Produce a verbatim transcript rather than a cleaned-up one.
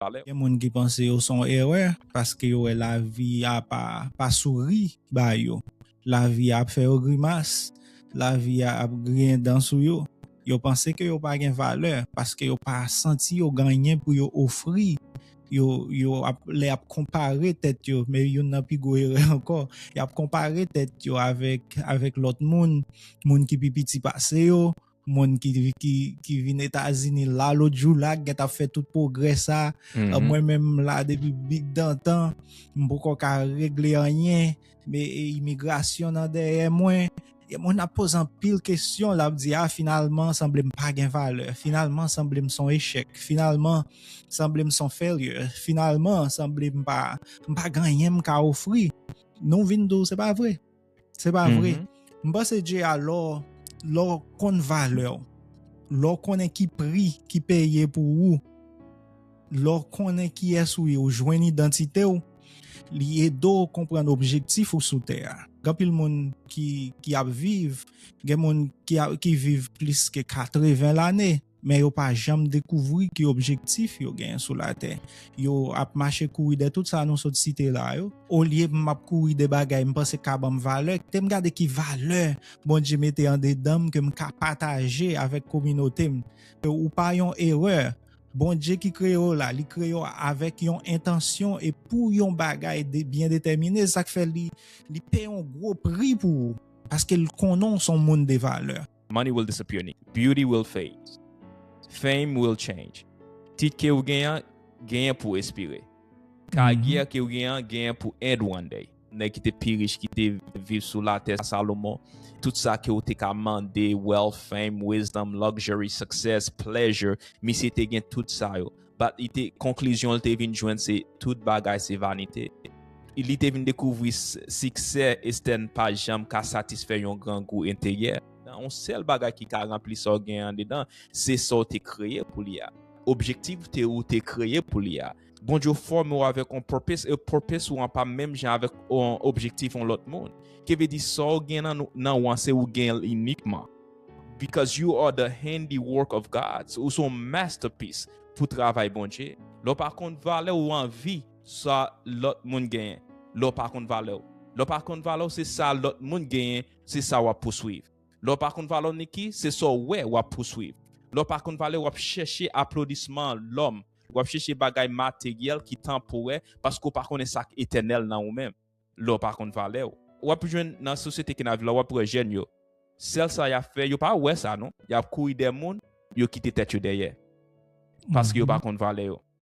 valè. Gen moun ki panse yo se yon erè paske yo wè lavi a pa, pa souri ba yo. Lavi a ap fè yo grimas, lavi a ap griyen dan sou yo. Yo panse ke yo pa gen valè paske yo pa santi yo gen anyen pou yo ofri. Yo, yo ap, lè ap konpare tèt yo, men youn nan pi gwo erè ankò, y ap konpare tèt yo avèk, avèk lòt moun, moun ki pi piti pase yo, moun ki, ki, ki vin Etazini la lòt jou la, ki gentan ap fè tout pwogrè sa. Mwen menm la depi big dantan, m poko ka regle anyen, men e imigrasyon nan dèyè mwen. Gen moun ap poze anpil kesyon, l ap di, a, finalman, sanble m pa gen valè. Finalman, sanble m se yon echèk. Finalman, sanble m se yon failure. Finalman, sanble m pa, m pa gen anyen m ka ofri. Nou vin di w, se pa vre. Se pa vre. M panse Dye a lè w, lè w konn valè w, lè w konnen ki pri ki peye pou ou, lè w konnen kiyès ou ye, ou jwenn idantite w, li ede w konprann objektif ou sou tè a. Gen anpil moun ki, ki ap viv, gen moun ki, a- ki viv plis ke katreven lane, men yo pa janm dekouvri ki objektif yo genyen sou latè. Yo ap mache kouri dè tout sa nou sot site la yo. Olye m ap kouri dè bagay m panse ka ban m valè, kite m gade ki valè Bondye mete andedan m ke m ka pataje avèk kominote m. Ou pa yon erè. Bondye ki kreye w la, li kreye w avèk yon entansyon e pou yon bagay de, byen detèmine. Se sa k fè li, li peye yon gwo pri pou ou. Paske l konnen w se yon moun de valè. Money will disappear, Nick. Beauty will fade. Fame will change. Tit ke ou genyen, genyen pou espire. Karyè ke ou genyen, genyen pou end one day. Nèg ki te pi rich, ki te viv sou latè, Salomon, tout sa ke ou te ka mande, wealth, fame, wisdom, luxury, success, pleasure, misye te gen tout sa yo. But li te, konklizyon l te vin jwenn se tout bagay se vanite. Li te vin dekouvri s- siksè ekstèn pa janm ka satisfè yon grangou enteryè. Nan yon sèl bagay ki ka ranpli sa w gen andedan, se sa w te kreye pou li a. Objektif te ou te kreye pou li a. Bondye fòme w avèk yon purpose, e purpose ou an pa menm jan avèk yon objektif yon lòt moun. Ki vle di sa w gen nan, nan ou an se ou gen l inikman. Because you are the handiwork of God. Ou se yon masterpiece pou travay Bondye. Lè w pa konn valè w, ou anvi sa lòt moun genyen. Lè w pa konn valè w. Lè w pa konn valè w, se sa lòt moun genyen, se sa w ap pouswiv. Lè w pa konn valè w, Niki, se sa w wè w ap pouswiv. Lè w pa konn valè w, w ap chèche aplodisman lòm. W ap chèche bagay materyèl ki tanporè paske w pa konnen sa k etènèl nan ou menm. Lè w pa konn valè w. W ap jwenn nan sosyete ke n ap viv la, w ap wè jèn yo. Sèl sa y ap fè, yo pa wè sa non. Y ap kouri dè moun, yo kite tèt yo dèyè. Paske yo pa konn valè yo.